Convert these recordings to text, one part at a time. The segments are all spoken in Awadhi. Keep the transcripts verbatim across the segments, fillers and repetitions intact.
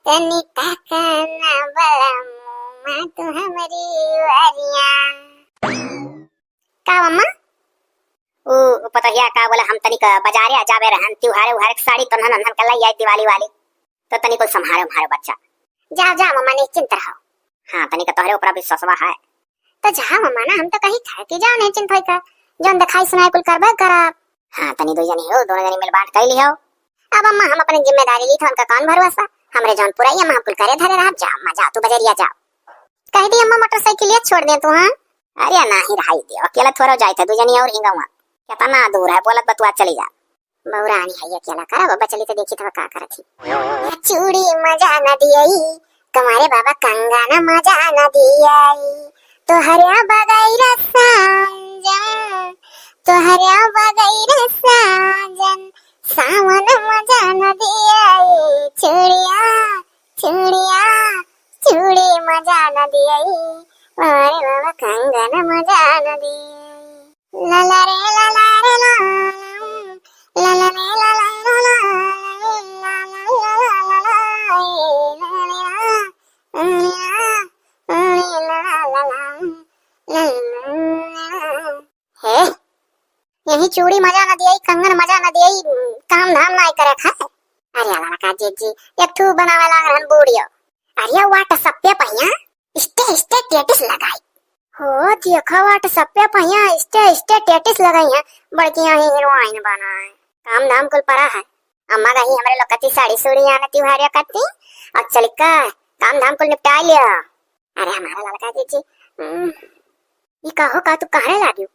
तनी ताका ना बलमुआ तू हमरी ओरिया। का अम्मा? ऊ पतोहिया का बोला, हम तनिक बजारे आ जाबे रहन, त्योहारे उहारे के साड़ी तो नन्हन नन्हन के लाई आई दिवाली वाली, तो तनिक कुल सम्हारे उम्हारे बच्चा। जाओ जाओ अम्मा, निश्चिंत रहो। हाँ, तनिक तोहरे ऊपर विश्वासवा है। तो जाओ अम्मा ना, हम तो कही था कि जाओ निश्चिंत होइके, जौन देखाई सुनाई कुल करबे करब। हाँ, तनी दो जनी हो, दोनों जनी मिल बांट कर लिहो। अब अम्मा हम अपनी जिम्मेदारी ली था, उनका कौन भरोसा, हमरे जौन पुराई अम्मा हम कुल करे धरे रहब। जाओ अम्मा जाओ, तू बजरिया जाओ। कह दी अम्मा मोटरसाइकिलिया छोड़ दे तू, हाँ? अरे नाही रहाई दे, अकेला थोड़ा जाए थे, दू जनी और हिंगावा। कितना दूर है, बोलत बतुआ चली जा। बौरानी है अकेला, करा बच्चा चली तो देखी था का करत ही। चूड़ी मजा न दियई, तुम्हारे बाबा कंगन मजा न दियई, तोहरे बगैर साजन, तोहरे बगैर साजन, सावन मजा न दियई, चूड़िया, चूड़िया, चूड़ी मजा न दियई, तुम्हारे बाबा कंगन मजा न दियई। ला ला रे ला ला रे ला ला, ला ला रे ला ला रे ला ला, ला ला ला ला ला, ला ला ला ला ला, ला ला ला ला ला। हे, यही चूड़ी मजा न दियई, कंगन मजा न दियई, काम धाम नाई करे खाए। अरे ललका जीजी, एक ठू बनावे लाग रहन बूढ़ियो। अरे WhatsApp पे पहिया स्टे स्टे टेटिस लगाई। हो देखो WhatsApp पे पहिया स्टे स्टे टेटिस लगाई है, बड़की यही हीरोइन बनाए। काम धाम कुल परा है। अम्मा कही हमरे लोग कच्ची साड़ी सूड़ी आने त्योहारिया करती, और चल का काम धाम कुल निपटा लिया। अरे हमारा ललका जीजी, हम्म, ई का हो का तू कहाँ लागियो?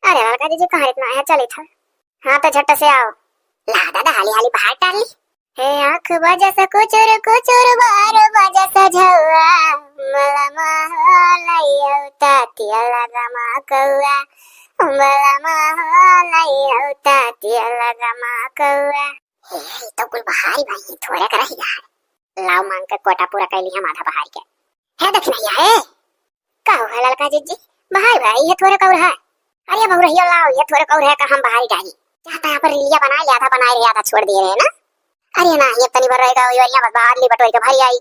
अरे ललका जीजी कहाँ इतना है, चले था। हाँ तो झट से आओ। ला दादा हाली हाली बाहर टाली। हे आँख बजस कुचुर कुचुर बार बजस झौआ, मलमा हो लइयौ तातिया लगमा कौआ, मलमा हो लइयौ तातिया लगमा कौआ। हे, ई तो कुल बहारी भाई, थोड़े का रही यार। लाओ मांग के कोटा पूरा कैली हम आधा बहारी के। हे दखिनैया, हे। का हो है ललका जीजी? बहाई भाई, ये थोड़े कौर है। अरे बहु रहियो लाओ, ये थोड़े कौर है का हम बहारी डाली। चाहता यहाँ पर रिलिया बनाए ले, आधा बनाए रहे, आधा छोड़ दिए रहे ना। अरे ना, ये तनी भर रहेगा, वही बढ़िया बस बहार ली बटोर के भरी आई।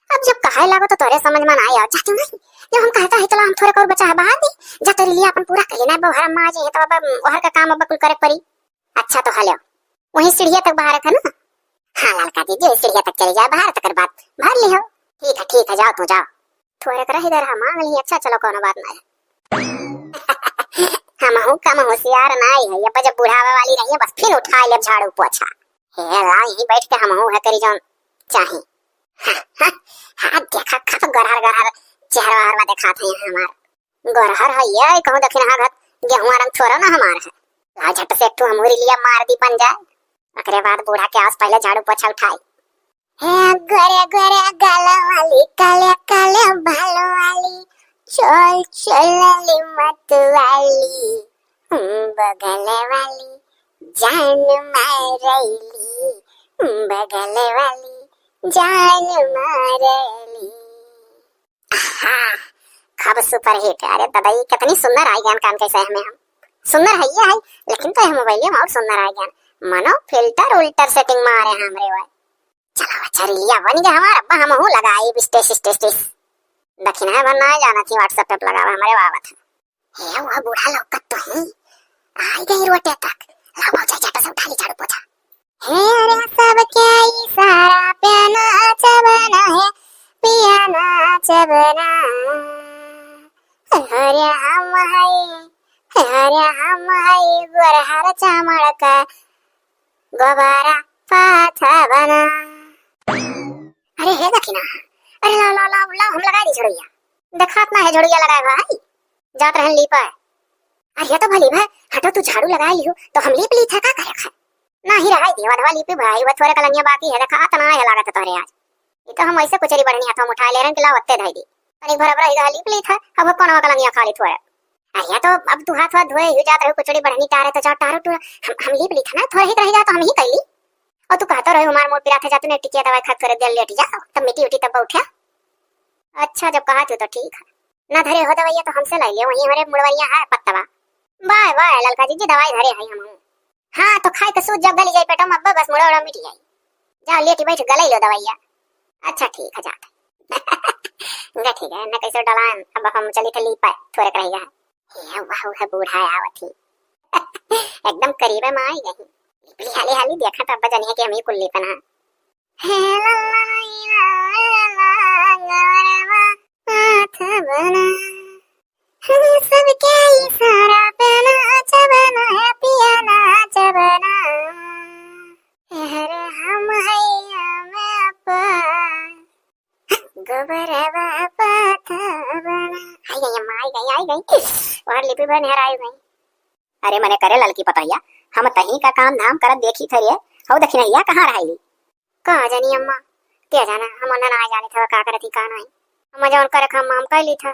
अब जब कहाए लागो तो तोरे समझ में ना आया, जाती नहीं। जब हम कहता है चलो हम थोड़े कौर बचा है बहार दी, जा तो रिलिया अपन पूरा करी ना, अब हर अम्मा आ जाए तो अब हर का काम अब कुल करे पड़ी। अच्छा तो हलो, वहीं सीढ़िया तक बाहर रखा ना। हाँ ललका जीजी, वहीं सीढ़िया तक चली जाए बाहर, तकर बाद भर लिहो। ठीक है, ठीक है, जाओ तू जाओ। थोड़े कर इधर हम मांग ली, अच्छा चलो कोनो बात ना है। हमहू कम होशियार नाई है, अब जब बुढ़ावे वाली रही है बस फिर उठा ले झाड़ू पोछा। हे ला यहीं बैठ के हमहू है करी जौन चाही। हाँ, हाँ, हाँ, देखा खा तो गरहर गरहर चेहरा हरवा देखात है हमार। गरहर है ये, कहूँ दखिनहा घात गेहुआ रंग छोरा ना हमार है। ला झट से एक ठो हमहू रिलिया मार दी बन जाए। ओकरे बाद बूढ़ा के आस पहले झाड़ू पोछा उठाई। हे गोरे गोरे गाल वाली, काले काले बाल वाली, चल चलली मत वाली, बगल वाली जान मारैली, बगल वाली जान मारैली। आहा, खूब super hit है। अरे दादा, ये कितनी सुंदर आई ज्ञान कान कैसे हमें हम। सुंदर है ये है, लेकिन तो यह मोबाइल में और सुंदर आई ज्ञान। मनो filter उल्टर setting मारे हैं हमरे वाले। चलो अच्छा रिलिया बन गया हमारा, अब्बा हमहू लगाई स्टेस स्टेस स्टेस। दखिनहा भर ना जाना थी WhatsApp पे लगावा हमरे बाबा था। हे, वह बूढ़ा लौकत तो है। आई गई रोटे तक। लाओ, भौजाई, झट से उठा ली झाड़ू पोछा। हे, अरे, सबके इशारा पे नाचब ना हे, पिया नाचब ना। अरे, हम हई, अरे, हम हई गोरहर चामड़ का गोबारा पाथा बना। अरे हे दखिना, अरे लाओ, लाओ, लाओ, लाओ, हम लगाई दी झड़ुइया। देखात ना है झड़ुइया लगाए भाई, जात रहन लीपे। अरे तो भली भाई, हटो तू झाड़ू लगाए लियो, तो हम लीप ली था का करे खाए? ना ही रहाई दी, वधवा लीपी भाई, वो थोड़े कलंगिया बाकी है, देखात ना है लागत तोहरे आज। ये तो हम ऐसे कुचरी बढ़नी हाथों में उठाए ले रहन कि लाओ, अत्ते धाई दी। तनिक भर अब रही रहा लीप ली था, अब वो कौन कलंगिया खा ली थोड़े। अरे तो अब तू हाथ वाथ धोए ही जात रहो, कुचड़ी बढ़नी टारे तो जाओ टारो टूरा। हम, हम लीप ली था ना, थोड़े ही रह जा तो हम ही कैली। और तू कहता रहे हमार मूड पिरात है, जा तू ने टिकिया दवाई खा थोड़े देर लेट जा, तब मिट्टी उठी तब उठा। अच्छा जब कहा तू तो ठीक है, ना धरे हो दवाइया तो हमसे लाई ले, वहीं हमारे मुड़वरिया है पत्तवा। बाय बाय ललका जीजी, दवाई धरे है हम। हाँ तो खाए के सूत जब गली जाए पेटो में, अब्बा बस मुड़ा उड़ा मिट जाए। जा लेटी बैठ गलाई लो दवाइया। अच्छा ठीक है, जात है। ठीक है, न कैसे डलान, अब हम चली थे लीपा, थोड़े रह गया। ये वाह, है बूढ़ा आवत ही। एकदम करीबे में आई गई। लिपली हाली हाली देखा तब जनिए कि हम ही कुल लीपन है। हे लल्ला, लल्ला, लल्ला, गवरवा हाथ बना। हम सबके इशारा पे नाचबना, पिया नाचबना। अरे हम हैया में अपन गोबरवा पाथबना। आई गई अम्मा, आई गई, आई गई। और लिपि भर निहर आई गई। अरे मने करे ललकी पतोहिया, हम तही का काम धाम करत देखी थे रे, हऊ दखिनहिया कहाँ रहाई? का जानी अम्मा, क्या जाना, हम ना, ना जाने था का करत ही का नहीं। हम जौन करे हम, हम कर ली था।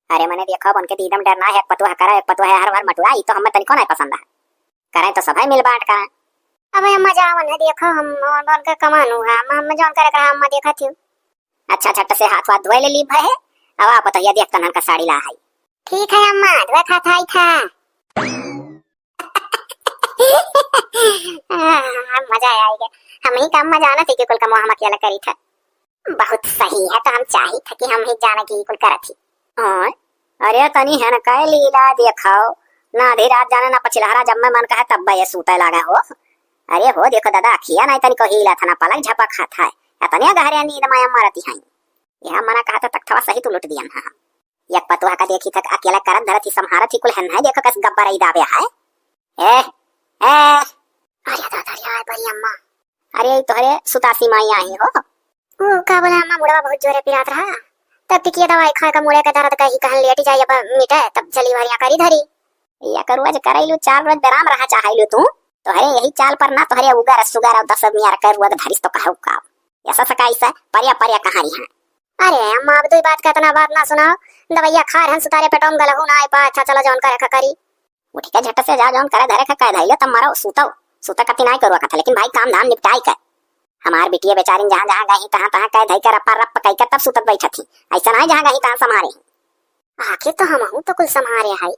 अरे मने देखो, अब उनके दीदम डरना है, एक पतुआ करा, एक पतुआ है हर भर मटुआ, ई तो हमें तनिको नहीं पसंद है। करें तो सभे मिल बांट करें। अबे अम्मा जाओ ना, देखो हम, हम उनके कमानू है, हम, हम जौन करे करा, अम्मा देखा थी। अच्छा, झट से हाथ वाथ धोए ले ली भय है। अब आप पतोहिया देख तनहन का साड़ी ला है। ठीक है अम्मा, धोए खा थाई था। आह, मजा आ गया। हम ही काम में जाना थी कि कुल कमवा हम अकेला करी था। बहुत सही है, तो हम चाही था कि हम ही जाना कि कुल करत ही। हाँ, अरे तनी हन कै लीला देखाओ, ना आधी रात जाने ना पछिलहरा, जब मैं मन कहे तब ये सूते लागे हो। अरे हो देखो दादा, अखिया नहीं तनी को हीला था ना पलक झपक खात है, इतने गहरे नींद में मरती हैं। यह मना कहा था तख्तवा सही तू लुट दिया ना। एक पतुआ का देखी थक अकेला करत धरत ही संहारत ही कुल हन है, देखो कस गब्बर ई दाबे है। ए, ए। अरे दादा रे, आय बड़ी अम्मा। अरे तोहरे सुतासी माई आई हो। ओ का बोला अम्मा, मुड़वा बहुत जोरे पिरात रहा। तब टिकिया दवाई खाए का मुड़े का दर्द का ही कहन लेट जाए, अब मिटे तब चली भरिया करी धरी। या कर रोज करैलू, चार रोज बेराम रहा चाहैलू तू। तोहरे यही चाल पर ना तोहरे उगर सुगर और दस आदमी यार कर रोग धरिस तो कहू का। ऐसा सका ऐसा परिया परिया कहाँ रही है। अरे अम्मा, अब दुई बात का इतना बात ना सुनाओ। दवाइया खा रहन सुतारे पेटों में गलहू ना आए पा। अच्छा चलो जौन करे का करी। उठ के झट से जा, जौन करे धरे का कह धैले तब मरो सूतो। सूता कति नाई करुआ कथा, लेकिन भाई काम धाम निपटाई के। हमार बिटिया बेचारिन जहाँ जहाँ गई तहाँ तहाँ कह धई के रप्पा रप्प कह के तब सूतत बैठत ही। ऐसा नाई जहाँ गई तहाँ समारे ही। आखिर तो हमहू तो कुल समारे है।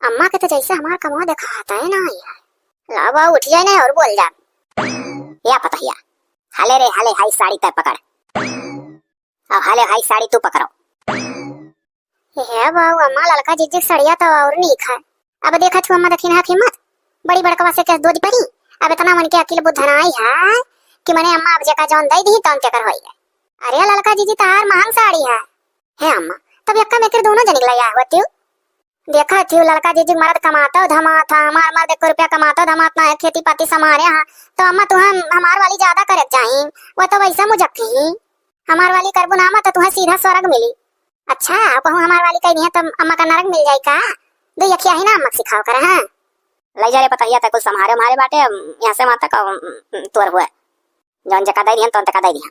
अम्मा के तो जैसे हमार कमवा देखाता है ना यार। ला बा उठ जाए ना और बोल जा। या पतहिया, हाले रे हाले, हाई साड़ी तय पकड़। अब हाले हाई साड़ी तू पकड़ो। हे बाऊ अम्मा, ललका जिज्जिक सड़िया तो और नीक है। अब देखा छु अम्मा दखिन है हिम्मत, बड़ी बड़कवा से केस दोज परी। अब इतना मन के अकिल बुद्धन आई है कि मने अम्मा अब जेका जौन दे दी तौन तेकर होई है। अरे ललका जिज्जी तहार महंग साड़ी है। हे अम्मा, तब यक्का मेकर दोनों जनिक लया होती। देखा थी ललका जिज्जी मरद कमाता धमाता, हमार मरद एक रुपया कमाता धमाता ना है, खेती पाती समारे हाँ। तो अम्मा तुहन हमार वाली ज्यादा करे चाही, वो तो वैसा मुझक्की ही। हमार वाली करबू ना अम्मा तो तुहन सीधा स्वर्ग मिली। अच्छा, कहूँ हमार वाली कह दिया तो अम्मा का नरक मिल जाई का? दो यखिया ही ना अम्मा सिखाओ कर, हाँ। ले जा रे पतहिया, ते कुल संभारे मारे बाटे, यहाँ से माता का तोर हुए। जौन जका दे दिहन, तौन तका दे दिहन।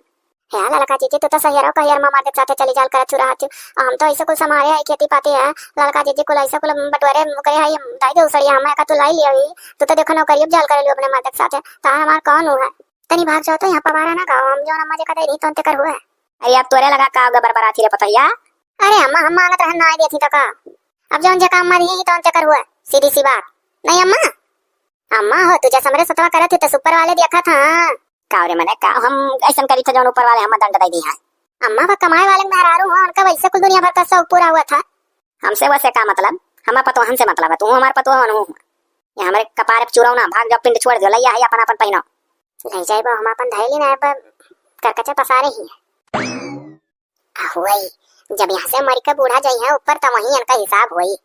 हे ललका जीजी, तू तो सहियरो कहियर मामा के साथे चली जाल करत चुरा हथियो। हम तो ऐसे कुल संभारे है, खेती पाती है। ललका जीजी कुल ऐसे कुल बटोरे करे है, दाई दे उसड़िया, हमें का तू लाई लियो ही। तू तो देखो नौकरी अब जाल करे लियो अपने माता के साथे। तार हमार कौन हुआ है? तनी भाग जाओ तो यहाँ पवारा ना खाओ, हम जौन अम्मा जेका दे रही, तौन तेकर हुआ है। अरे अब तोरे लगा का होगा बरबराती रे पतहिया? अरे अम्मा, हम मांगत रहन ना आए देती तो का? अब जौन जेका अम्मा दिए ही, तौन तेकर हुआ है। सीधी सी बात। नहीं अम्मा? अम्मा हो, तू जैसे हमरे सतवा करत ही, तो ऊपर वाले देखा था। का रे मने, का हम ऐसन करी था जौन ऊपर वाले हम दंड दे दी है? अम्मा, वो कमाए वाले मेहरारू हो, उनका वैसे कुल दुनिया भर का शौक पूरा हुआ था। हमसे वैसे का मतलब? हमार पतोहन से मतलब है, तू हमार पतोहन हो। ये हमरे कपार पे चुरौना, भाग जाओ, पिंड छोड़ दो, लैया है अपन अपन पहनो। ले जाए वो हम अपन धैली ना, पर करकचे पसारे ही है। का हुई, जब यहाँ से मर के बूढ़ा जाई है ऊपर, तब वहीं इनका हिसाब हुई।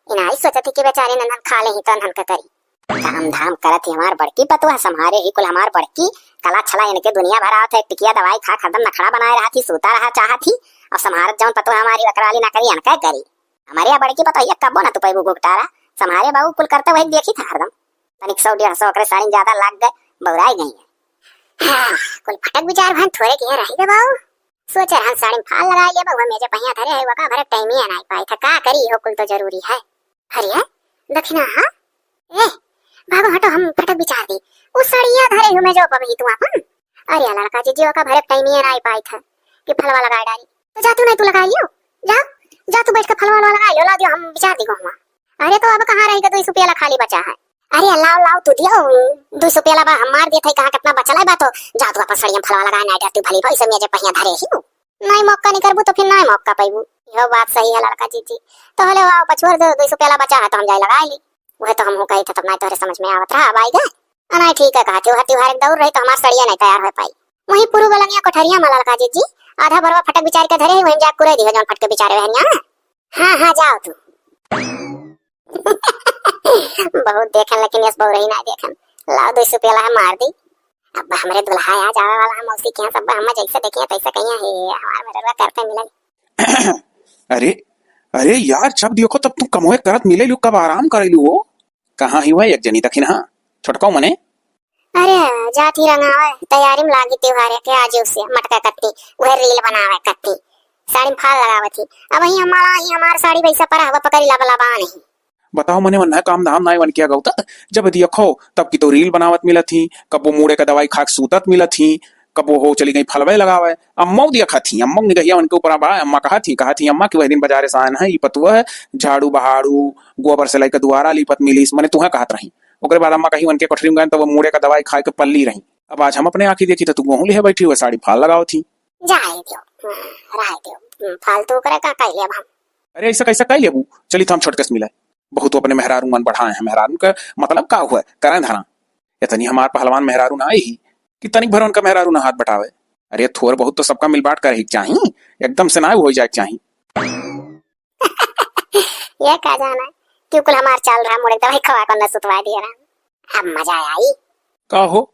इनाई सोचत ही कि बेचारे नंदन खा ले ही तो नन का करी। काम धाम करत ही हमार बड़की पतोह, संभारे ही कुल हमार बड़की। कला छला इनके दुनिया भर आवत है, टिकिया दवाई खा खदम नखड़ा बनाए रहा थी, सूता रहा चाहत ही। और संभारत जौन पतोह हमारी वकराली ना करी, इनका करी। हमारे यहाँ बड़की पतोहिया कब्बो ना तू पैबू घुघटारा। संभारे बाबू कुल करते वही देखी था हरदम। तनिक सौ डेढ़ सौ ओकरे साड़ी ज्यादा लाग गए, बौराई गई है। हाँ, कुल फटक विचार भन थोड़े के रह गए बाबू। सोचे रहन साड़ी में फाल लगाए लेबा, वह मेजे पहिया धरे है, वका भरे टाइम ही ना पाई था। का करी, हो कुल तो जरूरी है। हरिया, दक्षिणा, हाँ? ए, भागो हटो, हम फटक विचार दी। उस साड़िया धरे हो मेजो पर भी तू अपन। अरे ललका जीजी, वका भरे टाइम ही ना पाई था कि फलवा लगाए डाली। तो जा तू नहीं तू लगाई लियो। जा, जा तू बैठ के फलवा वाला लगाई लियो, ला दियो, हम विचार दी को हुआ। अरे तो अब कहाँ रहेगा, दो सौ रुपया ला खाली बचा है। अरे लाव, लाव, तू दियो, दुई सौ पेला बा, हम मार देत हई, कहाँ केतना बचल है बा तो। जा तू अपन सड़िया में फलवा लगाए, नाई डरती भली भई, सब मेजे पहिया धरे ही। नाई मौका नहीं करबू तो फिर नाई मौका पैबू। इहो बात सही है ललका जीजी। तो हले वाव पछुअर दो, दुई सौ पेला बचा है तो हम जाए लगाए ली। वह तो हमहू कही था, तब नाई तोहरे समझ में आवत रहा, अब आई गए। आ नाई ठीक है कहा, त्योहार त्योहार एक दौर रही तो हमार सड़िया नाई तैयार हो पाई। वहीं पुरु गलनिया कोठरिया में ललका जीजी, आधा बरवा फटक बिचार के धरे है, वहीं जा कुरे दिहो जौन फटके बिचारे वहनिया। हाँ, हाँ, जाओ तू। बहुत देखन, लेकिन यस बहु रही ना देखन। लाओ, दो सौ पेला है, मार दी। अब हमरे दुल्हा आ जावे वाला है, मौसी के यहाँ सब हम जैसे देखिए तैसे कहिए, "हे, हमार मेहरवा करते मिलन।" अरे, अरे यार, जब देखो तब तू कमवे करत मिले लू, कब आराम करे लू हो? कहाँ ही हुआ एक जनी दखिन, हाँ, छोटकाऊ मने? अरे, जात ही रंगावे, तैयारी में लागी त्योहार के, आज उसे मटका कत्ती, वह रील बनावे कत्ती, साड़ी में फाल लगावत ही। अब वही हमारा, ही हमार साड़ी वैसा परा हवा पकड़ी लबा लबा नहीं। बताओ मने, वन्ना काम धाम नाय वन किया गौता, जब दिया खो, तब की तो रील बनावत मिलत ही, कब वो मूड़े का दवाई खा के सूतत मिलत ही, कब वो हो चली गई फलवे लगावे। अम्मा दिया खात ही, अम्मा निगहिया उनके ऊपर बा, अम्मा कहत ही, कहत ही अम्मा कि वह दिन बाजारे से आयन है, ई पतुआ है, झाड़ू बहाड़ू, गोबर से लेके दुआरा लीपत मिलिस, मने तुहे कहत रही। ओकरे बाद अम्मा कही उनके कोठरी में गए, तो वो मूड़े का दवाई खाए के पल्ली रही। अब आज हम अपने आँखी देखी, तो तू गोहूँ लिहे बैठी हुए साड़ी फाल लगावत ही। जाए दियो, हम्म, रहे दियो, हम्म, फालतू करे का कह लेब हम। अरे, ऐसा कैसा कह लेबू? चली, तो हम छोटके से मिले। बहुत अपने मेहरारू मन बढ़ाए हैं, मेहरारू का मतलब का हुआ? करें धरा। इतनी हमार पहलवान मेहरारू ना आई ही कि तनिक भर उनका मेहरारू ना हाथ बटावे। अरे, थोर बहुत तो सबका मिलबांट करे ही चाही, एकदम से ना हो जाए चाही। ये का जाना कि कुल हमार चाल रहा, मुड़े दवाई खवा को न सुतवा दिया रहा। अब मजा आई। का हो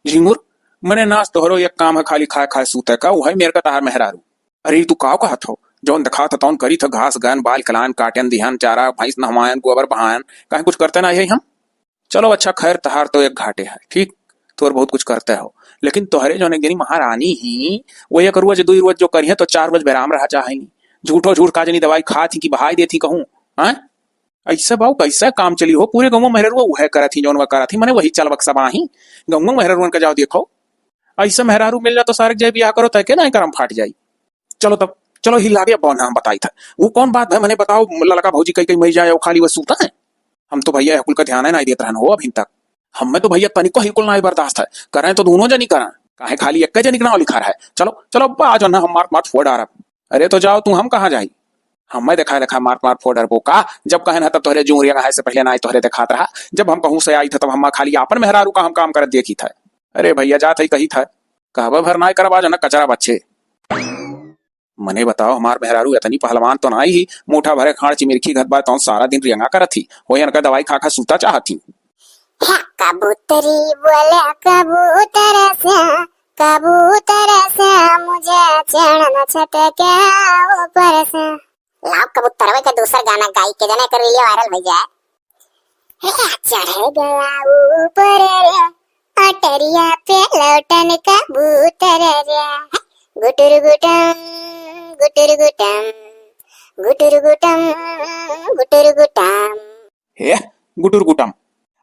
झिंगुर, मने नास तोहरो एक काम है, खाली खाए खाए सूते का, उहै मेर का तहार मेहरारू। अरे तू का कहत हो, जौन देखात ह तौन करी थ, घास गन, बाल कलान, काटन दिहन, चारा भैंस नहवायन, गोबर बहायन, काहे कुछ करते ना है हम? चलो अच्छा, खैर तहार तो एक घाटे है, ठीक, तोर बहुत कुछ करते हो, लेकिन तोहरे जौन एक जनी महारानी ही, वो एक रोज दुई रोज जो करिहे तो चार रोज बेराम रहा चाहे नहीं। झूठो झूठ का जनी दवाई खात ही कि बहाई देत ही कहूँ, हैं? ऐसे बाऊ कैसे काम चली हो? पूरे गाँव में मेहररुआ उहे करत ही, जौन वह करत ही, मने वही चल बक्सा बाही। गाँव में मेहररुअन का जाओ देखो, ऐसे मेहरारू मिल जा तो सारे जय बियाह करो, तय के ना करम फाट जाई। चलो तब, चलो ही लागे अब ना हम बताई था। वो कौन बात है, मने बताओ, ललका भौजी कई कई मई जाए और खाली वह सूता है। हम तो भैया कुल का ध्यान है ना देत रहन हो अभी तक। हमें तो भैया तनिको ही कुल ना बर्दाश्त है, करें तो दोनों जनी करें, काहे खाली एक जनी के नाम लिखा रहा है। चलो, चलो अब्बा, आज ना हम मार मार फोड़ डारब। अरे तो जाओ तू, हम कहाँ जाई? हमें देखा देखा मार मार फोड़ डरबो का? जब कहन है तब तोहरे जूरिया है से पहले ना आई तोहरे देखात रहा। जब हम कहूँ से आई था तब हम खाली आपन मेहरारू का हम काम करत देखी था। अरे भैया जात है कही था, कहबे भर ना करब आज ना कचरा बच्चे। मने बताओ हमार मेहरारू इतनी पहलवान तो ना आई ही, मुठा भरे खाड़ चिमिरखी घत बाय तौन सारा दिन रियंगा करत ही, होय अनका दवाई खा खा सूता चाहत ही। है कबूतरी बोले कबूतर से, कबूतर से मुझे चढ़ना छत के ऊपर से। लाओ कबूतरवे के दूसर गाना गाई के जना एकर रीलिया वायरल हो जाए। हे चढ़ गया ऊपर रे, अटरिया पे लौटन कबूतर रे। गुटुर गुटम, गुटुर गुटम, गुटुर गुटम, गुटुर गुटम। हे गुटुर गुटम,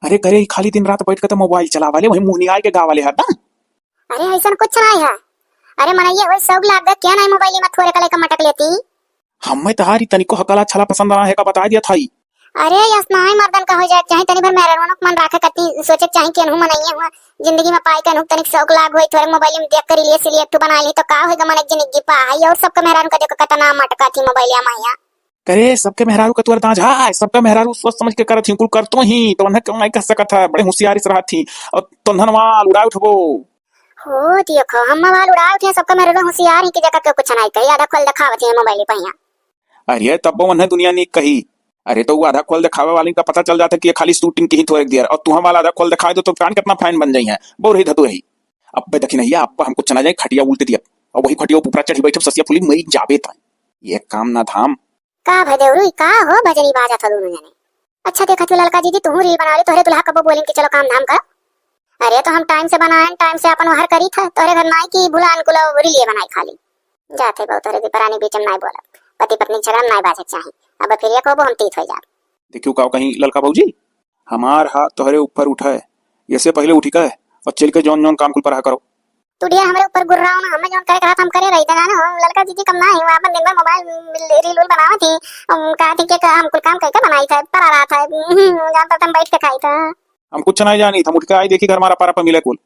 अरे करे ई खाली दिन रात बैठ के तो मोबाइल चलावा ले, वही मुंह निकाल के गावा ले हरदम। अरे ऐसन कुछ नाई है। अरे मनैया वही शौक लाग गए क्या नाई मोबाइल में थोरे का लइका मटक लेती। हमें तहारी तनिको हकला छला पसंद ना है का बता दिया था ई। अरे यस नाई मर्दन का हो जाए चाहे तनी भर मेहररुआ मन राखे कती सोचे चाहे कि अनहु मनैया हुआ जिंदगी में पाई के अनहु तनिक शौक लाग होई थोरे मोबाइल में देख कर लिए सिली एक ठो बना ली तो का होएगा मन एक जिंदगी पा आई और सबका मेहरारू का देखो कितना मटका थी मोबाइल या माया। करे, सबके मेहरारू का तुअर दांझा है, सबका मेहरारू सोच समझ के करत ही, कुल करतो ही, तो उन्हें क्यों नहीं कह सकत है, बड़े होशियारी से रहत ही, और तोन्हन वाल उड़ा उठबो। हो, देखो, हम वाल उड़ा उठे, सबका मेहरारू होशियार ही कि जगह के कुछ नहीं कही, आधा खोल दिखावत ही मोबाइल पहिया। अरे, तब वो उन्हें दुनिया नीक कही। अरे, तो वो आधा खोल दिखावे वाली का पता चल जाता कि ये खाली शूटिंग की ही थोड़े देर, और तुहा वाला आधा खोल दिखाए दो तो कान कितना फाइन बन जाई है, बोर ही धतु ही। अब देखी नहीं, अब हम कुछ ना जाए, खटिया उल्टे दिया, और वही खटिया ऊपर चढ़ी बैठे, ससिया फुली मरी जाबे ताई। ये काम ना धाम। का भदेवरू, ई का हो भजनी बाजत हो दोनों जने? अच्छा देखत हो ललका जीजी, तुहू रील बना ले, तोहरे दुल्हा कबो बोलिन कि चलो काम धाम कर। अरे तो हम टाइम से बनाएन, टाइम से अपन वहर करी था, तोहरे घर नाई की भुलान कुल रीलिए बनाई खाली। जाते बहु तोहरे दीपरानी बीच में नाई बोलब, पति पत्नी झगड़ा में नाई बाजे चाही, अब फिर ये कहबो हम तीत हो जाब। देखियो का कहीं ललका भौजी, हमार हाथ तोहरे ऊपर उठा है, ये से पहले उठी का है और चल के जौन जौन काम कुल पर करो। तू ढेर हमरे ऊपर गुर्राओ ना, हमें जौन करे के रहत हम करे रही था ना, हम ललका जीजी कम ना है, वो अपन दिन भर मोबाइल रील उल बनावत ही, हम कहा थी कि हम कुल काम करके बनाई था, परा रहा था, हम्म, जानता था हम बैठ के खाई था। हम कुछ नाहीं जानी, हम उठ के आई देखी घर मारा पारा पर मिले कुल।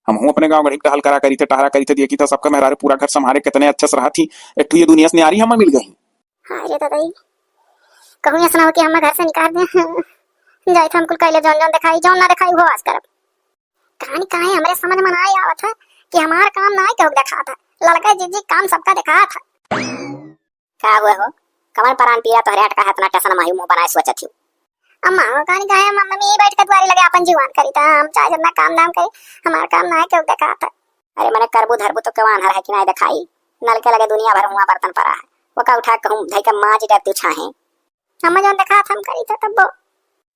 हमहूँ अपने गाँव गढ़ी टहल करा करी थे, टहरा करी थे, देखी था सबका मेहरारू पूरा घर संभारे कितने अच्छे से रहत ही, एक ठो ये दुनिया से न्यारी हमें मिल गई। हाय रे दादा, कहूँ ऐसा ना हो कि हमें घर से निकाल दे। जाए थे हम कुल कैले जौन जौन दिखाई, जौन ना दिखाई वो आज करब। कहानी काहे हमरे समझ में नाहीं आवत है कि हमार काम नाहीं केहू देखात है, ललका जिज्जी काम सबका देखात है। का हुआ हो? कवन परान पीरा तोहरे अटका है, इतना टेंशन माही मुंह बनाए सोचत ही? अम्मा हो, कहानी काहे मम्मी ही बैठ के दुआरी लगे अपन जीवन करी था, हम चाहे जितना काम धाम करी, हमार काम नाहीं केहू देखात है। अरे मने करबू धरबू तो केवान हर है कि नाहीं देखाई? नल के लगे दुनिया भर हुआ बर्तन परा है, वो का उठा के कहूँ धई के माँ जी डरती छाहे। हम जौन देखात हम करी थे तब वो।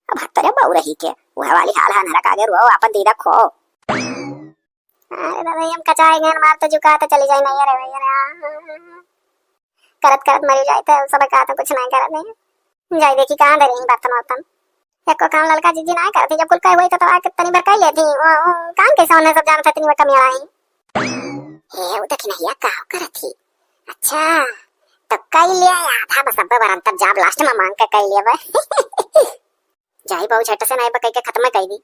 अब हत्तरे बहू रही के, वह वाली हाल है नरक आगे रो, अपन दीदा खो। अरे दादा, हम कचाए गए, मार तो जुका तो चली जाए, नहीं रे भैया रे, आ। करत करत मरी जाए तो सब कहा तो कुछ नहीं करत नहीं। जाए देखी कहाँ दे रही बर्तन वर्तन। एको काम ललका जिज्जी नाहीं करती, जब कुल कहे हुई तो, तो आके तनी भर कह लेती। वो, वो काम कैसे उन्हें सब जानत है, इतनी बड़ कमी आई। हे, वो देखी नहीं, का करत थी? अच्छा, तो कह लिया आधा बस, अब बरन तब जाब लास्ट में मांग के कह लिया बे। जाई बहू झट से नाहीं बकई के खत्म कह दी।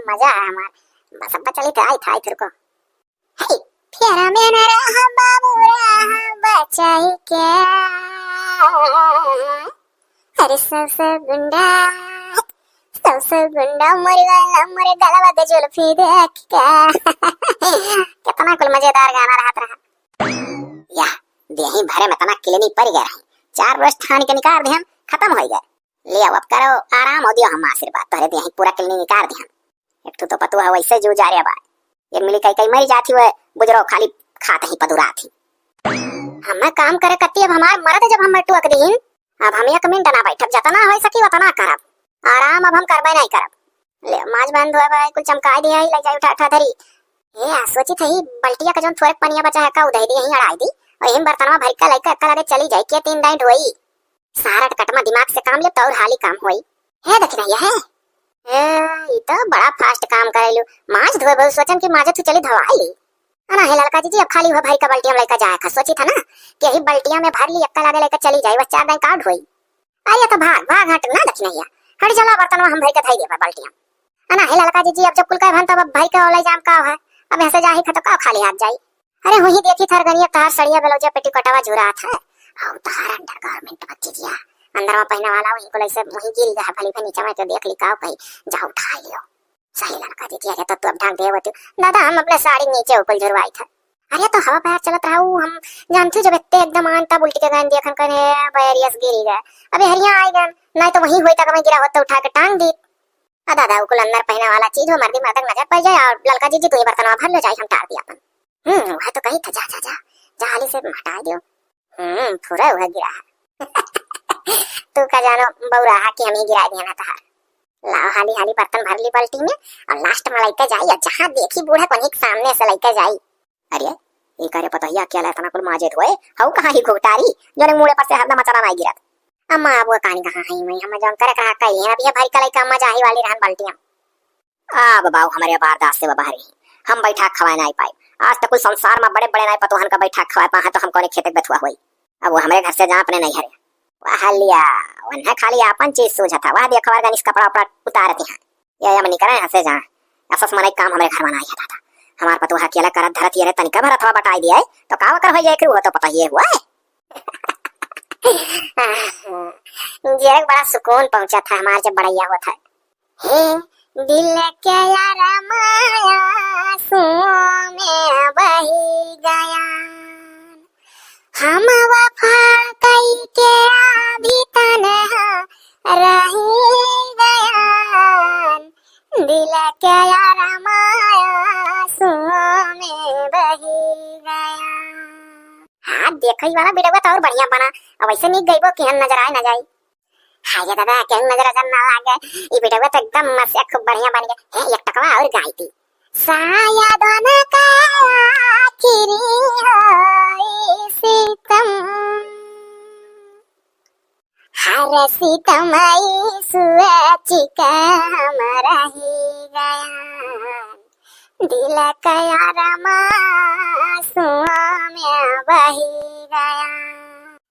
मजा है हमार। बस अब चली तो आई था, आई फिर को। हे, फेरा में न रहा बाबू, रहा बचाई के। अरे सौ सौ गुंडा, सौ सौ गुंडा, मोरे वाला, मोरे गलवा के जुल्फी देख के। कितना कुल मजेदार गाना रहत रहा। या, देही भरे में तना किलनी पड़ गए रही। चार बरस ठान के निकाल दे हम, खत्म हो गए। ले अब करो आराम, हो दियो हम आशीर्वाद, तोहरे देही पूरा किलनी निकाल दे हम। एक ठो तो पतुआ वैसे जू जा रे बा। एक मिली कई कई मरी जाती हुए, बुजरो खाली खात ही पदुरात ही। हमें काम करे कत्ती, अब हमार मरद जब हम टुअक दीन, अब हम एक मिनट ना बैठब, जतना हो सकी उतना करब। आराम अब हम करबे नहीं करब। ले, माज बहन धोए भाई, कुल चमकाए दिया ही, ले जाई उठा, उठा धरी। ए, आ, सोची थी, बल्टिया का जौन थोड़े पनिया बचा है, का उधई दी, यहीं अड़ाई दी, और यहीं बर्तनवा भर के लइका एक्का लगे चली जाई, के तीन दाई ढोई। सारा कटमा दिमाग से काम ले, तो और हाली काम होई। हे, देखी नहीं है। ए, ई तो बड़ा fast काम करेलू। माज धोए बहुत सोचन कि माजे तू चली धवाई ली। अना हे ललका जिज्जी, अब खाली वह भर का बल्टिया में लइका जाए का सोची था ना, कि यही बल्टिया में भर ली, एक्का लगे लइका चली जाई, बस चार दाई का ढोई। अरे तो भाग, भाग, हट ना दखिनैया, हट जला बर्तनवा हम भर के धई देबा बाल्टिया। अना हे ललका जिज्जी, अब जब कुल कहे भन तब अब भर के ओलाई जाम का है, अब ऐसे जाही खतो का खाली हाथ जाई। अरे वही देखी थरगनिया तहार सड़िया ब्लाउज पेटीकोटवा झुरात है, और तहार undergarment बच्ची जिया, अंदर में पहने वाला वही कुल ऐसे वही गिरी गया भली भे नीचे में तो देख ली का कही, जा उठा लियो। सही ललका जिज्जी, अरे तो तू अब ढांक दे होती। दादा, हम अपने साड़ी नीचे ऊपर झुरवाई था। अरे तो हवा पैर चलत रहा, ऊ हम जानती हूँ, जब इतने एकदम आन तब उल्टी के गए देखन कने बैरियस गिरी गए। अबे हरिया आई गए, नहीं तो वहीं होई तक मैं गिरा होता उठा के टांग दी। आ दादा, ऊ कुल अंदर पहने वाला चीज हो, मर्दी मर्दक नजर पड़ जाए और ललका जिज्जी तू ही बर्तनवा भर लो जाए, हम टार दिया अपन। हम्म, वह तो कही था, जा, जा, जा, जा हाली से हटा दियो। हम्म, फुरा हुआ गिरा। तू का जानो बौरा हा कि हम ही गिरा दिया ना तहार। लाओ हाली हाली बर्तन भर ली बाल्टी में और last में लइके जाई और जहाँ देखी बूढ़ा कोनी के सामने से लइके जाई। अरे, ई करे पतोहिया अकेला इतना कुल माजे धोए, हऊ कहाँ ही घुघटारी, जोने मुड़े पर से हरदम अचरा नाई गिरत। अम्मा, अब वो कहानी कहाँ है, मैं हम जौन करे कहा कही है, अब ये भरी कलाई का अम्मा जाही वाली रहन बाल्टिया। आ बाबा, हमरे बर्दाश्त से बाहर ही, हम बैठा खवाए नाई पाए। आज तक कुल संसार में बड़े बड़े नाई पतोहन का बैठा खवाए पा है, तो हम कौने खेते के बथुआ होई। अब वो हमरे घर से जा अपने नैहरे। वह लिया, वन्हे खाली आपन चीज सूझत है। वह दिया खबर गनिस कपड़ा उपड़ा उतारती हैं। या, या मनी करे हंसे जा। असस मनई काम हमरे घर में नाई है दादा। हमार पतोह अकेला करत धरत ये रे तनिका भर अथवा बटाई दिया है, तो का वकर हो जाए कि वो तो पता ही हुआ है। जियरे के बड़ा सुकून पहुंचा था हमार जब बड़ैया होत है। हे दिल के यार माया आंसुओं में बही गया। हम वफा कई के अभी तन्हा रही गया। दिल के यार माया आंसुओं में बही गया। हाँ, देखई वाला वीडियो तो और बढ़िया बना। अब ऐसे नहीं गईबो कि हम नजर आए ना जाई। हाय रे दादा, केहू नजर अजर ना लागे। ई वीडियो तो एकदम मस्त, खूब बढ़िया बन गया। हे, एक टकवा और गाई थी। शायद उनका आखिरी होई सितम, हर सितम ई सोच के हम रही गया। दिल का अरमा आंसुओं में बही गया।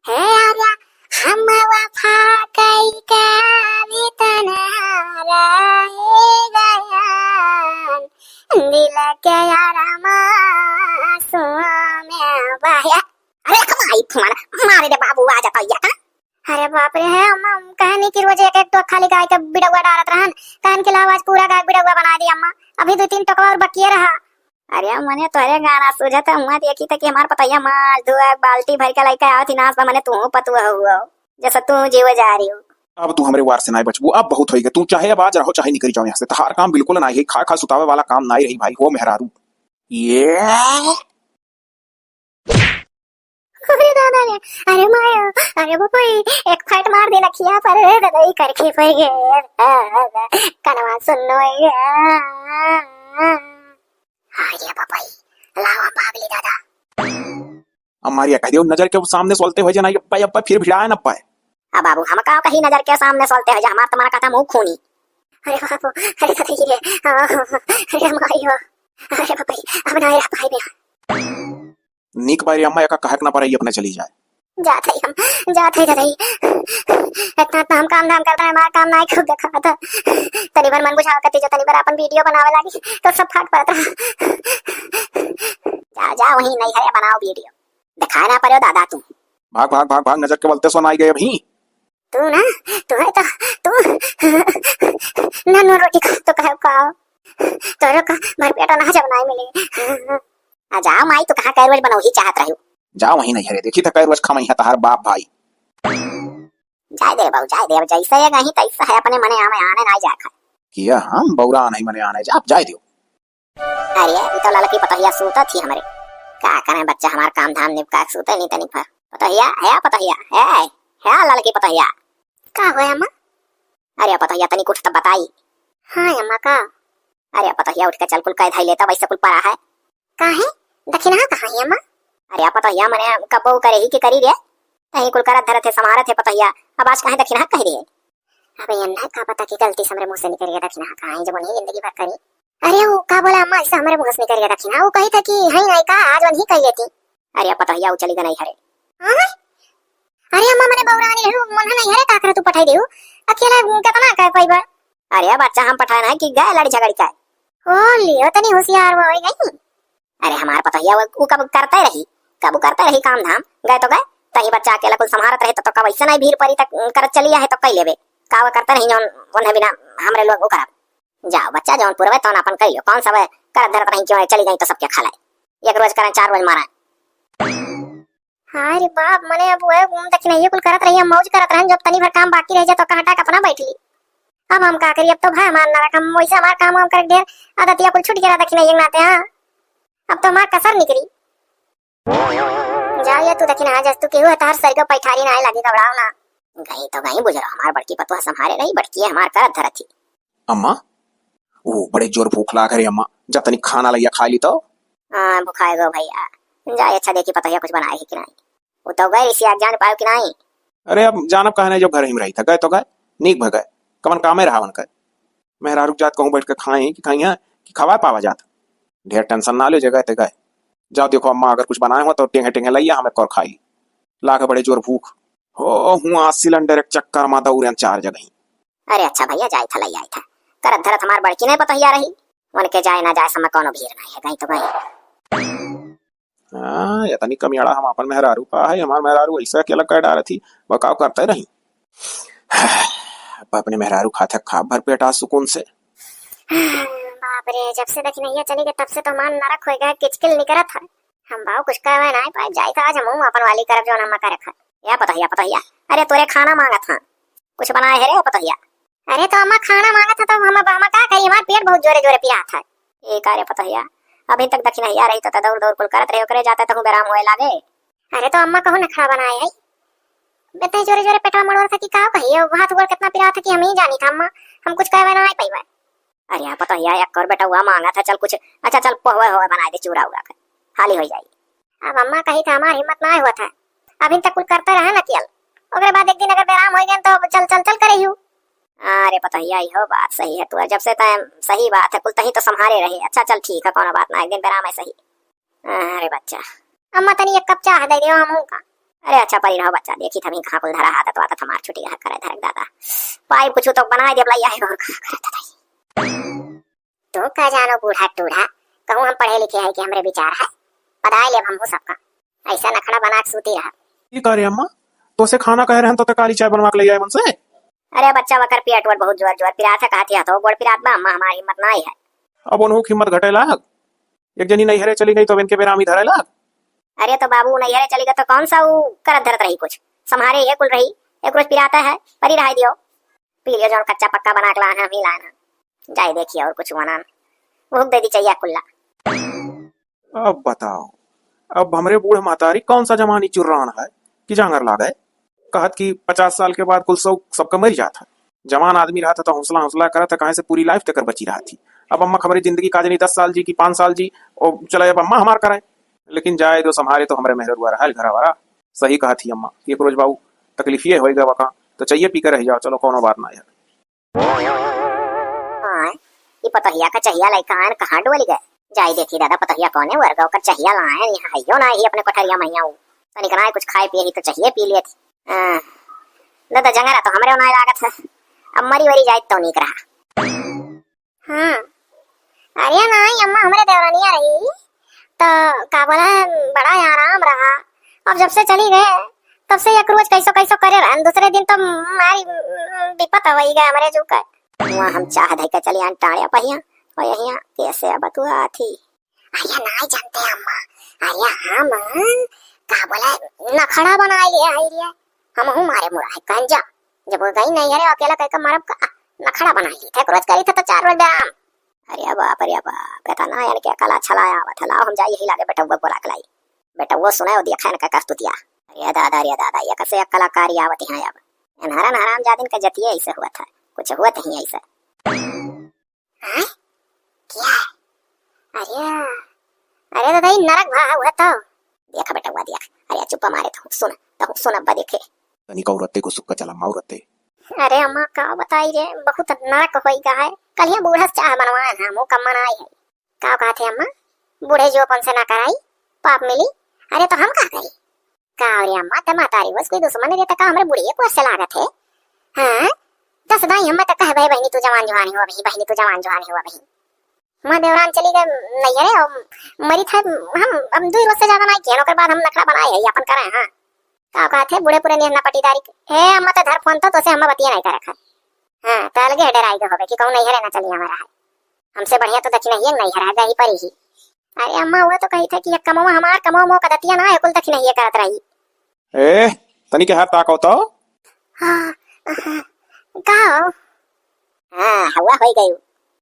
हे आर्या, हम वफा कई के तन्हा रह गया, दिल के यार मासूम बाया। अरे कमाई फुआना, मारे रे बाबू, आ जाता या का? अरे बाप रे, है अम्मा, हम कहनी कि रोज एक एक टोक खाली गाय के बिड़ौआ डारत रहन, कहन के लाओ आज पूरा गाय के बिड़ौआ बना दी अम्मा, अभी दो तीन टोकवा और बकिए रहा। अरे मने तोहरे गाना सूझत है, हुआ देखी त कि हमार पतोहिया माज धुआ बाल्टी भर के लइके आवत ही नास बा, मने तू पतुआ हुआ, जैसे तू जीव जा रही हो। अब तू हमरे वार से नाय बचबू, अब बहुत होई गए। तू चाहे अब आज रहो, चाहे निकल जाओ यहाँ से। तहार काम बिल्कुल नाय है, खा खा सुतावे वाला काम नाय रही भाई, हो मेहरारू। ये अरे दादा रे, अरे माया, अरे बबई, एक फट मार दे नखिया पर, रे दादा, ई करके पड़ गए। कनवा सुन लो ये। अरे बबई, लावा बाबली दादा। अम्मा रे कह दियो, नजर के सामने सोलते हो जाना, अब्बा, अब्बा, फिर भिड़ाए न पाए। अब बाबू, हम का कही नजर के सामने सोलते हो जा, हमार तुम्हारा कहता मुंह खूनी। अरे बाबू, अरे दादा रे, अरे माई हो, अरे बबई, अब ना रह पाए बे। नीक बारी अम्मा, एका कहक ना पड़े, अपने चली जाए। जात है हम, जात है दादा। इतना, इतना हम काम धाम करता है, हमारा काम ना खूब देखा था। तनी भर मन बुझावा करती जो तनी भर अपन वीडियो बनावे लागी, तो सब फाट पड़ता। जा, जा, वहीं नहीं है, बनाओ वीडियो। दिखाए ना पड़े दादा तू। भाग, भाग, भाग, भाग, नजर के बलते सोना आई गए अभी। तू ना, तू है तो, तू नन्नू रोटी खा तो कहे का? तोरो का भरपेट अनाज बनाए मिले। आ जाओ माई, तू कहाँ कै रोज बनौही चाहत रही? जाओ वहीं नहीं हरे, देखी तो कै रोज खमई है तहार बाप भाई। जाए दे बाबू, जाए दे, अब जैसे ये गही तैसा है, अपने मने आवे आने ना जाए खाए। किया हम बौरा नहीं मने आने जा, आप जाए दियो। अरे, ई तो ललकी पतोहिया सूतत ही हमरे। का करें बच्चा, हमार काम धाम निपका के सूते नहीं तनिक भर। पतोहिया, हे पतोहिया, हे, हे ललकी पतोहिया। का हुआ अम्मा? अरे पतोहिया, तनिक उठ त बताई। हाँ अम्मा, का? अरे पतोहिया, उठ के चल, कुल कह धाई लेता, वैसे कुल परा है। काहे? दखिनहा कहाँ है अम्मा? अरे पतोहिया, मने कबो करे ही के करी रे। तही कुल करत धरत है, संभारत है पतोहिया। अब आज काहे दखिनहा कह रही है? अबे अन्ना, का पता कि गलती से हमरे मुंह से निकल गया दखिनहा कहाँ है, जब उन्हीं जिंदगी भर करी। अरे वो का बोला अम्मा, ऐसा हमरे मुंह से निकल गया दखिनहा, वो कही था कि हई नहीं का, आज वही कही थी। अरे पतोहिया, वो चली गई नहीं हरे। हाँ? अरे अम्मा, मने बौरा नहीं हूँ, मन नहीं हरे, का करे तू पठाई देहू? अकेला कितना कर पाई बा? अरे बच्चा, हम पठाए ना कि गए लड़ी झगड़ी का। ओ लियो, तनी होशियार वो हो गई। अरे हमार पतोहिया, वो, वो कब करते रही, कब करते रही काम धाम, गए तो गए, तही बच्चा अकेला कुल संभारत रहे तो, तो कब ऐसे नहीं भीड़ परी तक करत चली है तो कई लेबे, का वो करते रही जौन, उन्हें बिना हमरे लोग वो करब। जाओ बच्चा, जौन पुरवे तौन अपन कई लो, कौन सब करत धरत रही, क्यों चली गई तो सबके खा लाए, एक रोज करें चार रोज मारा। हाय रे बाप, मने अब वह घूम तक नहीं कुल करत रही, हम मौज करत रहन, जब तनी भर काम बाकी रह जाए तो कहाँ हटा के अपना बैठ ली। अब हम का करी, अब तो भाई हमार नरक, हम वैसे हमार काम वाम करके ढेर आदतिया कुल छूट गया दखिनहा एक नाते। हाँ, अब तो हमार कसर निकली। जाओ ये तू दखिनहा, जस तू केहू है, तहर सर के पैठारी ना आए लगे, घबराओ ना। गई तो गई बुझरो, हमार बड़की पतोह संभारे रही, बड़की हमार करत धरत ही। अम्मा, ओ बड़े जोर भूख लाग रे अम्मा, जा तनी खाना लइया खा ली तो। हाँ, भुखाए गो भैया, जा अच्छा देखी पतोहिया कुछ बनाए है कि नहीं। वो तो गए रिसिया, जान पायो कि नहीं? अरे अब जानब कहा नहीं, जब घर ही में रही था, गए तो गए, नीक भगए, कमन कामे रहा उनकर। मेहरारू जात कहूँ बैठ के खाई कि खाई है कि खवाए पावा जात। ढेर टेंशन ना ले, जे गए ते गए। जाओ देखो अम्मा, अगर कुछ बनाए हो तो टेंगे टेंगे लइया, हम एक और खाई। लाग बड़े जोर भूख। हो हुआ सिलेंडर एक चक्कर मा दौड़न चार जगह। अरे अच्छा भैया, जाए था लइया था, करत धरत हमार बड़की नहीं पतोहिया रही, उनके जाए ना जाए समय कोनो भीड़ नहीं है, गई तो गई। हाँ, इतनी कमियाड़ा हम अपन मेहरारू पा है, हमार मेहरारू ऐसा अकेला कर डारत ही, बकाव करते रही। अब अपने मेहरारू खाते खा भर पेट आज सुकून से। बाप रे, जब से दखिनहिया चली गई तब से तो मान नरक हो गया, किचकिल निकरत है। हम बाऊ कुछ कहवे ना पाए, जाए तो आज हम अपन वाली करब जौन हम करे खा। या पतोहिया, पतोहिया, अरे तोरे खाना मांगत हाँ, कुछ बनाए है रे पतोहिया। अरे तो अम्मा खाना मांगत है तो हम, हम का करी, हमार पेट बहुत जोरे जोरे पिरात है। ए का रे पतोहिया, अभी तक दखिनहिया रही तो, तो दौड़ दौड़ कुल करत रहे, ओकरे जाते तहूँ बेराम होए लागे। अरे तो अम्मा कहूँ नखरा बनाए है, इतने जोरे जोरे पेटवा मरोड़ था कि का कही, अब हाथ गोड़ कितना पिरात है कि हम ही जानी था अम्मा, हम कुछ कहवे ना पाई। अरे पतोहिया, एक और बेटा हुआ मांगा था, चल कुछ, अच्छा चल पोहवे होवे बनाए दे, चूरा उरा के हाली हो जाई। अब अम्मा कही था, हमार हिम्मत ना हुआ था, अभी तक कुल करते रहे ना कियल, ओकरे बाद एक दिन अगर बेराम हो गए तो चल चल चल करे यू। अरे पतोहिया, इहो बात सही है तू, जब से तय सही बात है, कुल तही तो संभारे रहे। अच्छा चल ठीक है, कोनो बात ना, एक दिन बेराम है सही। अरे बच्चा। अम्मा तनी एक कप चाह दे दियो हमहू का। अरे अच्छा परी रहो बच्चा, देखी थमी कहाँ कुल धरा हाथ तो आदत हमार छुटी है करे धरक दादा। पाई कुछ तो बनाए देब लइया है और का करत दाई। तू का जानो बूढ़ा टूढ़ा, कहूँ हम पढ़े लिखे है कि हमरे विचार है, पढ़ाई लेब हमहू सबका। ऐसा नखड़ा बना के सूती रहा। ई का रे अम्मा, तोसे खाना कहे रहन तो ते काली चाय बनवा के ले आए मन से। अरे बच्चा वकर पेट वोट बहुत जोर जोर पिरात है, कहती है तो गोड़ पिरात बा अम्मा, हमारी हिम्मत नाई है। अब उन्हों की हिम्मत घटे लाग, एक जनी नैहरे चली गई तो इनके बेरामी धरे लाग। अरे तो बाबू नैहरे चली गई तो कौन सा वो करत धरत रही, कुछ संभारे ये कुल रही, एक रोज पिराता है परी रहा दियो, पी लियो जौन कच्चा पक्का बना के लान है, हम ही लान है। जाए देखिए और कुछ बनान, भूख दे दी चाहिए कुल्ला। अब बताओ, अब हमरे बूढ़ महतारी कौन सा जमानी चुर्रान है कि जांगर लागे? कहत कि पचास साल के बाद कुल शौक सबका मर जात है। जवान आदमी रहत है तो हौसला हौसला करत है, काहे से पूरी लाइफ तक बची रहत थी। अब अम्मा हमरे जिंदगी का जनी दस साल जी कि पाँच साल जी, ओ चले अब अम्मा हमार करे। लेकिन जाए दो, संभारे तो हमरे मेहररुआ रहल घरा वाला। सही कहत ही अम्मा कि एक रोज बाबू तकलीफिए होई गवा का, तो चाहिए पी के रह जाओ, चलो कौनो बात ना है। हाँ, ई पतोहिया का चहिया लइका आयन कहाँ डोल गए? जाई देखी दादा पतोहिया कौने वर्ग ओकर चहिया लायन, यहाँ हइयो ना ही अपने कोठरिया मैया ऊ। तनिक ना कुछ खाए पिए ही तो चाहिए पी लेत। हाँ, दादा जंगरा तो हमरे नाई लागत है, अब मरी वरी जाए तो नीक रहा। हाँ, अरे नाई अम्मा हमरे देवरानिया रही तो का बोला बड़ा आराम रहा। अब जब से चली गए तब से एक रोज कैसो कैसो करे रहन, दूसरे दिन तो मारी विपत हो गई हमरे जू का। वहाँ हम चाह धइ के चली आन टाड़े पहिया, और यहिया कैसे अब तू आथी। अरे नाई जानते अम्मा, अरे हम का बोला नखड़ा बनाए लिए आई रिया, हमहू मारे मुड़ा है कहन जा, जब वो गई नहीं है रे अकेला कह के मारब का, नखड़ा बनाए लिए थे, रोज करी थे तो चार रोज आराम। अरे बाप रे बाप, इतना इनके कला छलाया आवत है, लाओ हम जाई यही लागे बेटउआ बोला के लाई। बेटउआ सुने और देखा इनका करतुतिया। अरे दादा, अरे दादा, ये कैसे एक कलाकारी आवत है अब। इन्हरन हरामजादिन का जतिये ऐसे हुआ था, कुछ हुआ नहीं ऐसे। हैं? क्या है? अरे, अरे दादा, ये नरक भा हुआ तो। देख बेटउआ देख, अरे चुप्पा मारे तो सुन, तो सुन अब्बा देखे। तनिक औरते को सुक्का चला माउरते। अरे अम्मा का बताई रे, बहुत नरक होई गा है। कलिया बूढ़ा से चाह बनवाए हैं, मुँह कम्मा ना आई है। का कहत है अम्मा? बूढ़े जो अपन से ना कराई, पाप मिली। अरे तो हम का करी? का रे अम्मा, ते महतारी बस कोई दुश्मन रे, ते का हमरे बुढ़िए को से लागत है? हाँ? दस दाई हम तो कहबे, "बहिनी तू जवान जुहानी हो अभी, बहिनी तू जवान जुहानी हो अभी।" माँ देवरान चली गए नैहरे और मरी था, हम, हम दुई रोज से ज्यादा नहीं किए, ओकर बाद हम नखड़ा बनाए है, अपन करे, हाँ। का कहत है बूढ़े पुरनिया ना पटीदारी के? हे अम्मा तो धर फोन तो, तोसे हम बतिया नहीं करे खा। हाँ, तो अलगे डराई गए होबे कि कहूँ नैहरे ना चली हमारा है। हमसे बढ़िया तो दक्षिणहिया नैहर है, गई परी ही। अरे अम्मा, वो तो कही था कि ये कमवा हमार, कमवा मो का दतिया ना है, कुल दक्षिणहिया करत रही। ए, तनी के हाथ ताको तो। हाँ, हाँ, का हो? हाँ, हवा होई गई।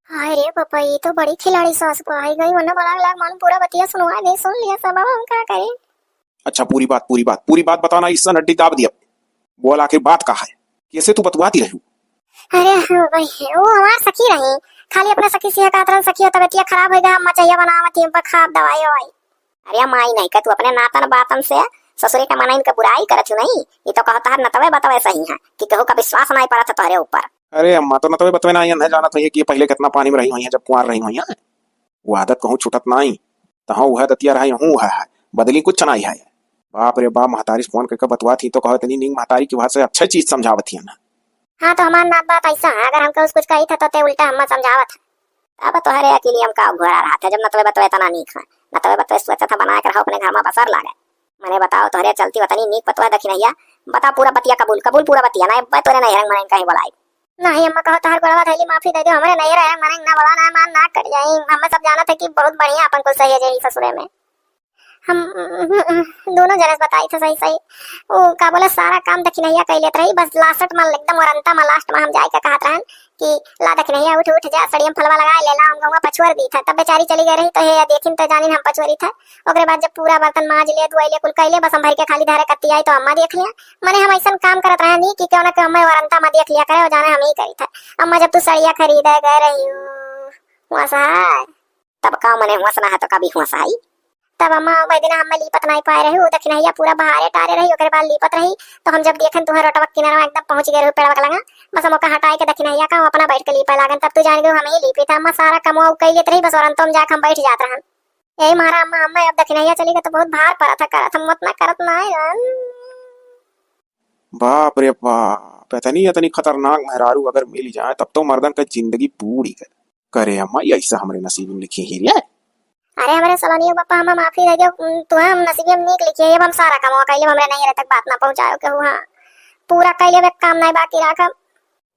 हाय रे पापा, ये तो बड़ी खिलाड़ी सास को आई गई, वरना बड़ा लाग मन पूरा बतिया सुनवा दे, सुन लिया सब, अब हम का करें? अच्छा, पूरी बात, पूरी बात, पूरी बात बताना, इस नड्डी दाब दिया। बोल, आखिर बात का है? कैसे तू बतवाती रहू? अरे हाँ भाई, वो हमार सखी रही, खाली अपने सखी से कहत रहन, "सखी हो, तबियतिया खराब होई गा, हम मचैया बनावत ही, हम पर खाब दवाई ववाई।" अरे माई नहीं का, तू अपने नातन बातन से ससुरे का मनइन का बुराई करत हूँ नहीं, ये तो कहता है नतवे बतवे सही है कि केहू का विश्वास नहीं पड़त है तोहरे ऊपर। अरे अम्मा, तो नतवे बतवे ना आइन है, जानत होइए कि ये पहले कितना पानी में रही हुई है, जब कुंवार रही हुई है। वो आदत कहूँ छूटत नाई। तहाँ उहै दतिया रहा, यहूँ उहै है, बदली कुछ नाई है। बाप रे बाप, महतारी से फोन करके बतवात ही तो कहत नहीं, नीक महतारी की भाषा से अच्छे चीज समझावत ही ना। हाँ, तो हमार नात बात ऐसा है, अगर हमके उस कुछ कही था तो ते उल्टा हम्मा समझावत है। अब तोहरे अकेली हम का घोड़ा रहा था, जब नतवे बतवे तना नीक है, नतवे बतवे सोचा था बना के रहो अपने घर में बसर लागे। मने बताओ, तोहरे चलती वतनी नीक पतवा दखिनहिया, बता पूरा बतिया कबूल, कबूल पूरा बतिया, ना अब तोरे नैहर मने कहीं बोलाई। नहीं अम्मा, कहो तोहर गोड़वा धैली, माफी दे दो, हमरे नैहर है, मने ना बोला ना, मार ना कट जाई। हमें सब जानत है कि बहुत बढ़िया अपन कुल सही है जे ई ससुरे में। हम दोनों जने से बताई थे सही सही। वो का बोले, सारा काम दखिनहिया कह लेत रही, बस लास्ट में एकदम वरंता में लास्ट में हम जाए के कहत रहन कि ला दखिनहिया उठ उठ जा, सड़ियम फलवा लगा ले ला, हम गंगा पछुअर दी था। तब बेचारी चली गई रही तो हे देखिन तो जानिन हम पछुअरी था। ओकरे बाद जब पूरा बर्तन माज ले, धोई ले, कुल कइले, बस हम भर के खाली धरे कत्ती आई तो अम्मा देख लिया। मने हम ऐसन काम करत रहनी कि क्यों ना क्यों हमें वरंता में देख लिया करे, वो जाने हम ही करी था। अम्मा जब तू सड़िया खरीदे गए रही हूँ, वहाँ से है। तब का मने हुआ से ना है तो कभी हुआ से आई? तब अम्मा वही दिन हमें लीपत नहीं पाए रही, वो दखिनहिया पूरा बहारे टारे रही, ओकरे बाद लीपत रही। तो हम जब देखन तुहर रोटवा किनारा एकदम पहुँच गए रही पेड़वा के लगा, बस हम ओका हटाए के दखिनहिया का अपना बैठ के लीपे लागन। तब तू जान गए हम ही लीपी था। अम्मा सारा कमवा उ कई लेत रही, बस वरंतो में जाके हम बैठ जात रहन। यही मारा अम्मा, अम्मा अब दखिनहिया चली गई तो बहुत भार पड़ा था करत, हम उतना करत ना है। बाप रे बाप, इतनी, इतनी खतरनाक मेहरारू अगर मिल जाए, तब तो मर्दन का जिंदगी बूड़ ही गए। करे अम्मा, ये ऐसा हमरे नसीब में लिखी ही रे। अरे हमरे सलोनियो बापा, हमें माफी दे दियो, तू हम नसीब में नीक लिखी है, अब हम सारा कमवा कैले, हमरे नैहरे तक बात ना पहुँचायो केहू, हाँ, पूरा कैले, अब एक काम नहीं बाकी राखब।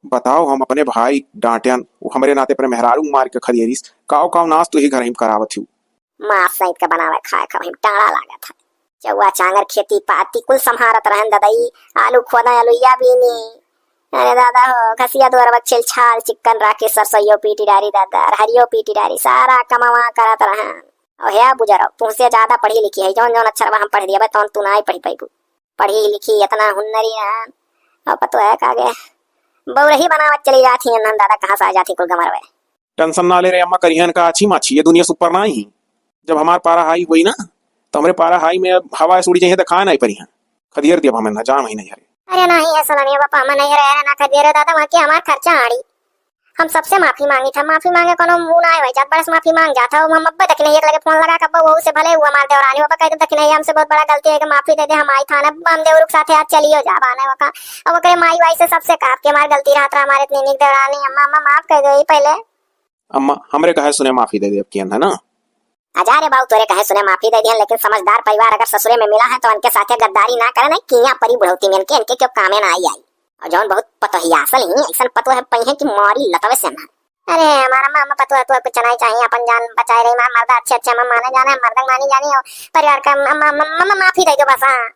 बताओ, हम अपने भाई डांटियन, वो हमरे नाते अपने मेहरारू मार के खदेरिस, काव काव नास तू ही घर ही करावत हूँ। मार सहित के बनावे खाए खाए में टाड़ा लागत है। चौवा चांगर खेती पाती कुल संभारत रहन ददई, आलू खोदा, अलुइया बीनी। अरे दादा हो, घसिया दुआरवा छिल छाल चिक्कन राखे, सरसोइयो पीटी डारी दादा, रहरियो पीटी डारी, सारा कमावा करत रहन। और हे बुजरो, तुमसे ज्यादा पढ़ी लिखी है, जौन जौन अक्षरवा हम पढ़ दिया, तौन तू ना ही पढ़ पाइबू। पढ़ी लिखी इतना हुन्नरी रहन, और पतो है का गे, बौरही बनावत चली जाती है नन दादा, कहाँ से आ जाती कुल गमरवे। टेंशन ना ले रे अम्मा, करिहन का अच्छी माछी, ये दुनिया सुपर ना ही। जब हमार पारा हाई हुई ना, तो हमरे पारा हाई में हवा से उड़ी जाइए, तो खाए नहीं परिहन। खदियर दिया हमें ना, जा महीने हरे। अरे नहीं है सलोनिया बापा, हम नहीं रहे ना खदियर दादा, वहाँ के हमार खर्चा आड़ी। हम सबसे माफी मांगी था, माफी मांगे कोनो मुंह ना आए भाई, जात बरस माफी मांग जाता हूँ। हम अब्बे तक नहीं एक लगे फोन लगा के अब्बे वहू से भले हुआ हमार देवरानी, अब्बे कह दे तक नहीं, हमसे बहुत बड़ा गलती है कि माफी दे दे, हम आई थाने, हम देवरुख साथे आज चलियो जा बाने वका। अब ओकरे माई वाई से सबसे कहा कि हमार गलती रहत रहा, हमारे इतनी नीक देवरानी, अम्मा, अम्मा माफ कर दे पहले। अम्मा, हमरे कहे सुने माफी दे दे अब कियन है ना। अजा रे बाऊ, तोरे कहे सुने माफी दे दिहन, लेकिन समझदार परिवार अगर ससुरे में मिला है तो उनके साथे गद्दारी ना करे, नहीं किया परी बुढ़ौती में इनके, इनके क्यों कामे ना आई आई। और जौन बहुत पतोहियासल ही, ऐसन पतो है पई है कि मारी लतवे से ना। अरे हमारा मामा पतोह तो कुछ नहीं चाहिए, अपन जान बचाए रही, मार मर्दा अच्छे अच्छे हम माने जाने, मर्दा मानी जानी हो, परिवार का म-, म-, म-, म-, माफी दे दो बस, हाँ।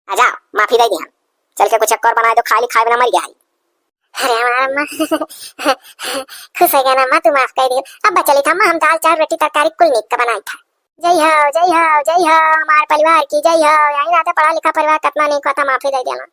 आ जाओ, माफी दे दी हम। चल के कुछ एक और बनाए दो, खाली खाए बिना मर गया है। अरे हमारा अम्मा खुश हो गया ना अम्मा, तू माफ कर दियो। अब चली था अम्मा, हम दाल चावल रोटी तरकारी कुल नीक का बनाई था। जय हो, जय हो, जय हो, हमारे परिवार की जय हो। यही नाते पढ़ा लिखा परिवार कितना नीक हुआ था, माफी दे देना।